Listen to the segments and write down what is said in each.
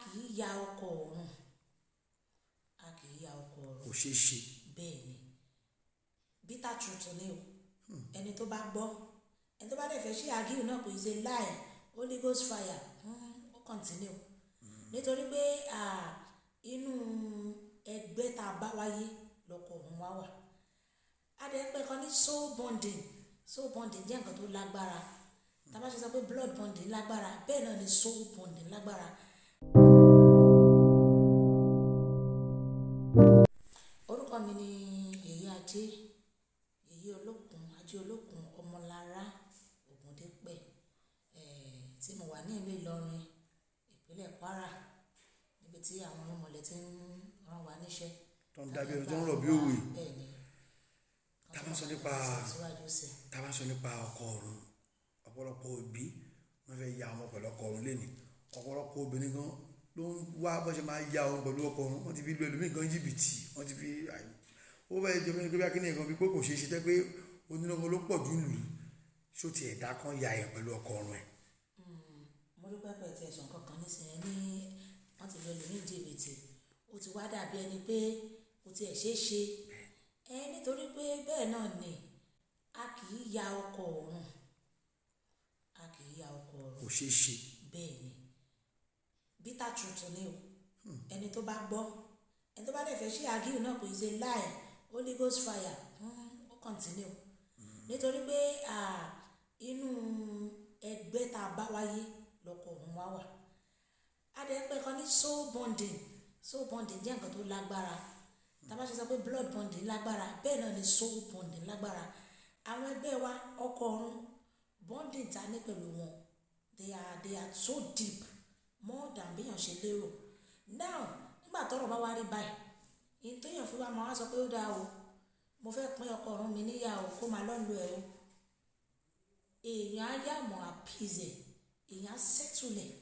Kì í ya ọkọ ọ̀run, a kì í ya ọkọ ọ̀run. Kò ṣeé ṣe. Bẹ́ẹ̀ ni, bitter truth ni o. Ẹni tó bá gbọ́, ẹni tó bá dẹ̀ fẹ́ ṣe argue náà pé it's a lie, Holy Ghost fire, ó continue. Nítorí pé inú ẹgbẹ́ tá a bá wáyé lọkọ ọ̀run wá wà. A dẹ̀ ń pè kan ní soul bonding. Soul bonding jẹ́ nǹkan tó lágbára. Tá a bá ṣe sọ pé blood bonding lágbára, bẹ́ẹ̀ náà ni soul bonding lágbára. Orúkọ mi ni Yèyé Ajé, Yèyé Olókun, Ajé Olókun, Ọmọlára Ògúndépẹ̀, tí mo wà ní ìlú Ìlọrin, ìpínlẹ̀ Kwara, níbi tí àwọn irúnmọlẹ̀ ti ń rán wa níṣẹ́. Tó ń dábí ẹni tó ń rọ̀ bí òwe. Bẹ́ẹ̀ ni. Tá a bá sọ nípa Síwájú sí i. Tá a bá sọ nípa ọkọ ọ̀run, ọ̀pọ̀lọpọ̀ òbí wọ́n fẹ́ ya ọmọ pẹ̀lú ọkọ ọ̀run lénìí. Ọ̀pọ̀lọpọ̀ obìnrin gan ló ń wá bó ṣe máa ya ọmọ pẹ̀lú ọkọ ọ̀run. Wọ́n ti fi lu ẹlòmíì gan jìbìtì, wọ́n ti fi ó fẹ́ jọ mí pé bí akíní gan bí pé kò ṣeé ṣe tẹ́ pé onírúurú ló pọ̀ jù lù. Ṣó ti ẹ̀dá kan ya ẹ̀ pẹ̀lú ọkọ ọ̀run ẹ̀? Mo dúpẹ́ pé ẹ ti ẹ̀sùn kankan nísìnyẹn ní wọ́n ti lu ẹlòmíì jìbìtì. Ó ti wá dàbí ẹni pé kò tiẹ̀ ṣeé ṣe. Ẹ nítorí pé bẹ́ẹ̀ náà ni a kì í ya ọkọ ọ̀run. A kì í ya ọkọ ọ̀run. Kò ṣeé ṣe. Bẹ́ẹ̀ ni. Bitter truth ni o. Ẹni tó bá gbọ́, ẹni tó bá dẹ̀ fẹ́ ṣe argue náà pé it's a lie, Holy Ghost fire, ó continue. Nítorí pé inú ẹgbẹ́ tá a bá wáyé lọkọ ọ̀run wá wà. A dẹ̀ ń pè kan ní soul bonding. Soul bonding jẹ́ nǹkan tó lágbára. Tá a bá ṣe sọ pé blood bonding lágbára, bẹ́ẹ̀ náà ni soul bonding lágbára. Àwọn ẹgbẹ́ wa, ọkọ ọ̀run, bonding ta ní pẹ̀lú wọn, they are so deep, more than bí èèyàn ṣe lérò. Now, nígbà tọ́rọ̀ bá wá rí báyìí, ìyẹn tó èèyàn fi wá máa wá sọ pé ó dáa o, mo fẹ́ pín ọkọ ọ̀run mi níyà o, kó máa lọ́ lu ẹ o. Èèyàn á yà mọ̀ appease ẹ̀, èèyàn á settle ẹ̀.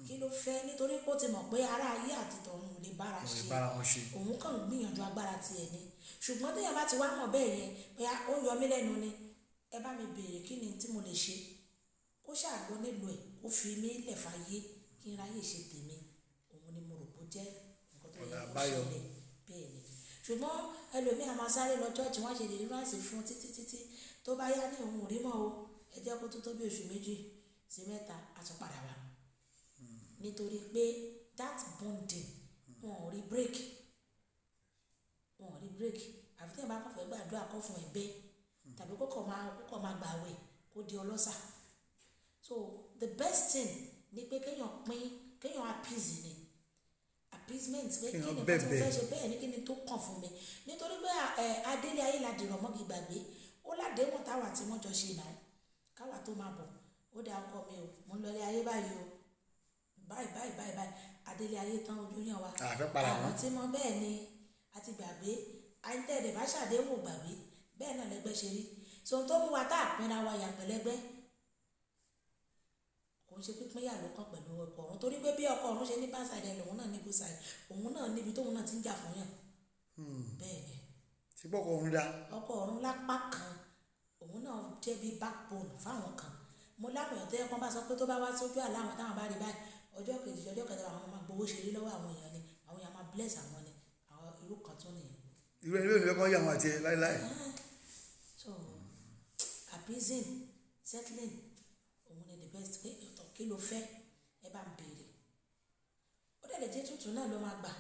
Kí ló fẹ́? Nítorí pé ó ti mọ̀ pé ará ayé àti tọ̀run ò lè bára Wọ́n lè ṣe. bára wọn ṣe. Òun kàn ń gbìyànjú agbára ti ẹ̀ ni. Ṣùgbọ́n tí èèyàn bá ti wá mọ̀ bẹ́ẹ̀ yẹn pé ó yọ mí lẹ́nu ni, ẹ bá mi bèèrè kí ni tí mo lè ṣe. Kó ṣàgbọ́ nílò ẹ̀, kó fi mí lẹ̀ fàyè kí n ráyè ṣe tèmi. Òun ni mo rò pé ó jẹ́ nǹkan tó yẹ Ọ̀nà kó àbáyọ. ṣẹlẹ̀. Bẹ́ẹ̀ ni. Ṣùgbọ́n ẹlòmíì a máa sáré lọ church, wọ́n á ṣe deliverance fún títí títí tó bá yá ní òun ò rí mọ́ o. Ẹ jẹ́ kó tó tó bí oṣù 2 sí 3, a tún padà wá. Nítorí pé that bonding, wọn ò rí break. Wọn ò rí break. Àfi tí èèyàn bá kàn fẹ́ gbàdúrà kọ́ fún ẹ̀bẹ̀ tàbí kó kàn máa gbàwẹ̀ kó di ọlọ́ṣà. So the best thing ni pé kéèyàn pín, kéèyàn appease ni. Appeasement pé kí Kéèyàn ni nǹkan tí mo bẹ̀bẹ̀. fẹ́ ṣe, bẹ́ẹ̀ ni, kí ni tó kàn fún mi. Nítorí pé adélé ayé la dìrọ̀ mọ́gi gbàgbé. Ó ládéhùn táwa tí wọ́n jọ ṣe náà. Káwa tó máa bọ̀. Ó dá ọkọ mi o, mò ń lọ ilé ayé báyìí o. Báyìí báyìí báyìí báyìí. Adélé ayé tán ojú yàn wa. A fẹ́ padà mọ́. Àwọn tí mọ̀ bẹ́ẹ̀ ni a ti gbàgbé. Àìtẹ́ẹ̀dẹ̀ bá ṣàdéhùn ò gbàgbé. Bẹ́ẹ̀ náà lẹgbẹ́ ṣe rí. So ohun tó mú wa tá a pínra wa yà pẹ̀lẹ́gbẹ́ kò ń ṣe pípín yà ló kàn pẹ̀lú ọkọ ọ̀run. Torí pé bí ọkọ ọ̀run ṣe ní bad side ẹ, lòun náà ní good side. Òun náà níbi tóun náà ti ń jà fún yàn. Bẹ́ẹ̀ ni. Ṣé pé ọkọ ọ̀run dá? Ọkọ ọ̀run lápá kan, òun náà jẹ́ bí backbone fáwọn kan. Mo láwọn èèyàn tó yẹ kó bá sọ pé tó bá wá sójú àlá àwọn táwọn bá rí báyìí, ọjọ́ kejì, ọjọ́ kẹta, àwọn máa gbowó ṣeré lọ́wọ́ àwọn èèyàn ni. Àwọn èèyàn máa bless àwọn ni. Àwọn irú kan tún nìyẹn. Irú ẹni bẹ́ẹ̀ ni fẹ́ kọ́ yà wọn àti ẹ láíláí. So appeasing, settling, òun ni the best pé ọ̀tọ̀ kí ló fẹ́, ẹ bá ń bèèrè. Ó dẹ̀ lè jẹ́ tútù náà ló máa gbà.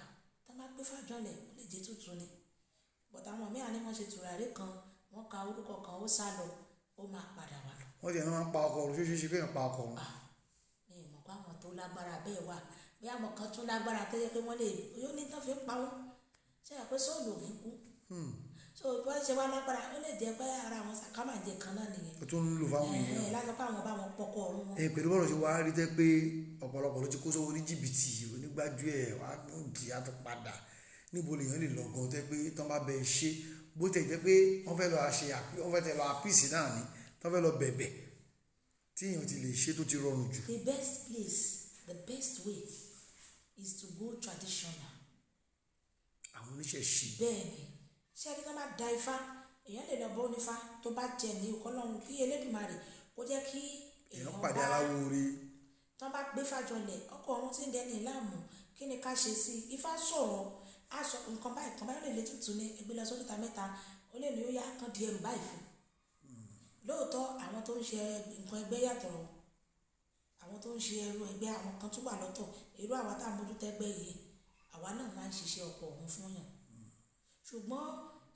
Tá bá gbé fàjọlẹ̀, ó lè jẹ́ tútù ni. But àwọn mìíràn ní wọ́n ṣe tùràrí kan, wọ́n ka orúkọ kan, ó sá lọ, ó máa padà wá. Wọ́n ti ẹ̀ máa ń pa ọkọ ọ̀run, ṣé ṣe ṣe kéèyàn pa ọkọ ọ̀run? Ah, mi ò mọ̀ pé àwọn tó lágbára bẹ́ẹ̀ wà. Bí àwọn kan tún lágbára tó jẹ́ pé wọ́n lè, yóò ní tán fi ń pa wọ́n. Ṣé ẹ pé soul ò ní kú? So bí wọ́n ṣe wá lágbára, ó lè jẹ́ pé ara àwọn sàkámàjẹ kan náà nìyẹn. Ó tún ń lò fáwọn èèyàn. Ẹ̀ láti sọ pé àwọn bá wọn pọkọ ọ̀run wọn. Ẹ pẹ̀lú bọ́ọ̀rọ̀ ṣe wá rí tẹ́ pé ọ̀pọ̀lọpọ̀ ló ti kó sówó ní jìbìtì onígbájú ẹ̀ wá ń di àtún padà. Níbo lèèyàn lè lọ gan tẹ́ pé tán bá bẹ ṣe bó tẹ̀ jẹ́ pé wọ́n fẹ́ lọ ṣe wọ́n fẹ́ tẹ lọ appease náà ni tán fẹ́ lọ bẹ̀bẹ̀ tí èèyàn ti lè ṣe tó ti rọrùn jù. The best place, the best way is to go traditional. Àwọn oníṣẹ̀ṣe. Bẹ́ẹ̀ ni. Ṣé ẹni tí wọ́n bá da ifá, èèyàn lè lọ bọ́ onífá tó bá jẹ ní Ọlọ́run kí Elédùmarè kó jẹ́ kí èèyàn èèyàn pàdé bá aláwo rí. Tán bá gbé fàjọlẹ̀, ọkọ ọ̀run tí ń dẹni láàmú, kí ni ká ṣe sí i? Ifá sọ̀rọ̀, á sọ nǹkan báyìí, nǹkan báyìí, ó lè lé tútù ní ẹgbẹ́ lọ sóríta mẹ́ta, ó lè ní ó yá kan di ẹrù báyìí fún un. Lóòótọ́ àwọn tó ń ṣe nǹkan ẹgbẹ́ yàtọ̀ o. Àwọn tó ń ṣe ẹrù ẹgbẹ́ àwọn kan tún wà lọ́tọ̀. Irú àwa tá a mójútó ẹgbẹ́ yìí, àwa náà máa ń ṣiṣẹ́ ọkọ ọ̀run fún yàn. Ṣùgbọ́n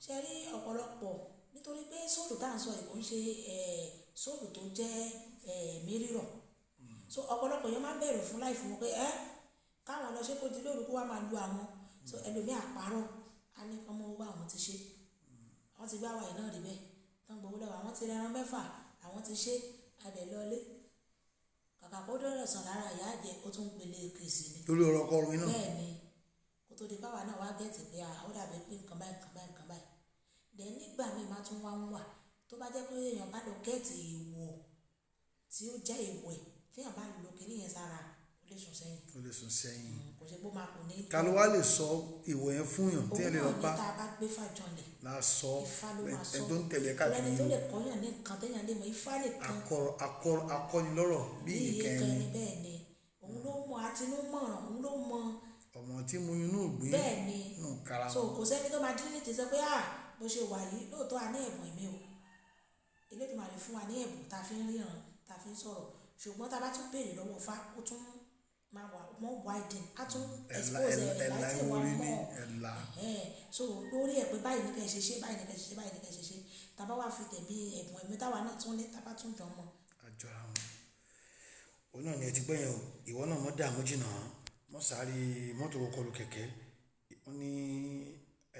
ṣé rí ọ̀pọ̀lọpọ̀ nítorí pé sóòlù tá à ń sọ yìí kò ń ṣe, sóòlù tó jẹ́, ẹ̀mí rírọ̀. So ọ̀pọ̀lọpọ̀ èèyàn máa ń bẹ̀rù fún láì fún wọn pé, ẹ́, káwọn lọ ṣe kó di lóru kó wá máa lu àwọn. So ẹlòmíì á parọ́, á ní kí wọ́n mú owó àwọn ti ṣe. Wọ́n ti gbá wa yìí náà rí bẹ́ẹ̀. Tán gbowó lọ́wọ́, àwọn ti rẹran mẹ́fà, àwọn ti ṣe, a dẹ̀ lọlé. Kàkà kó dọ̀rọ̀ sàn lára ìyá àjẹ́, ó tún ń pele kèsì ni. Lórí ọ̀rọ̀ ọkọ ọ̀run náà. Bẹ́ẹ̀ ni. Kó tó di pé àwa náà wá gẹ́tì pé a, ó dàbí pé nǹkan báyìí, nǹkan báyìí, nǹkan báyìí. Then nígbà míì máa tún wá ń wà. Tó bá jẹ́ pé èèyàn bá lọ gẹ́tì ìwọ̀ tí ó jẹ́ ìwẹ̀, tí èèyàn bá lo kíní yẹn sára, ó lè sùn sẹ́yìn. Ó lè sùn sẹ́yìn. Kò ṣe pé ó máa kù ní. Ta ló wá lè sọ ìwọ̀ yẹn fún yàn tí ẹ lè lọ Òun náà bá? ni tá a bá gbé fàjọlẹ̀. La sọ Ifá ló máa ẹni sọ. tó ń tẹ̀lé káàkiri. Ẹni tó lè kọ́yàn ní nǹkan téèyàn lè mọ̀, Ifá nìkan. Akọ́nilọ́rọ̀ bí Bí ìkẹyìn. ìkẹyìn bẹ́ẹ̀ ni. Òun ló mọ àtinúmọ̀ràn, òun ló mọ. Ọmọ tí mo inú ìgbín. Bẹ́ẹ̀ ni. Inú kara So wọn. kò sẹ́ni tó máa dín ní ti sọ pé, à, bó ṣe wà yìí, lóòótọ́ a ní ẹ̀bùn ẹ̀mí o. Elédùmarè fún wa ní ẹ̀bùn ta fi ń ríran, ta fi ń sọ̀rọ̀. Ṣùgbọ́n tá a bá tún béèrè lọ́wọ́ Ifá, ó tún máa wà more widen, á tún expose ẹ̀ Ẹ̀la enlighten wa ìwúrí ní more. ẹ̀la. So lórí ẹ̀ pé báyìí ní kí ẹ ṣe ṣe, báyìí ní kí ẹ ṣe ṣe, báyìí ní kí ẹ ṣe ṣe. Tá a bá wá fi tẹ̀bí ẹ̀bùn ẹ̀mí táwa náà tún ní, tá a bá tún jọ mọ́. Àjọra wọn. Òun náà ni ẹ ti gbọ́ yẹn o. Ìwọ náà mọ́ dààmú jìnnà, mọ́ sáré mọ́tò kọlù kẹ̀kẹ́. Wọ́n ní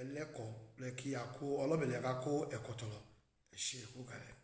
ẹlẹ́kọ̀ọ́ lẹ kí a kó ọlọ́bẹ̀ lẹ ká kó ẹ̀kọ́ tọ̀lọ̀. Ẹ ṣé, ẹ kú kalẹ̀.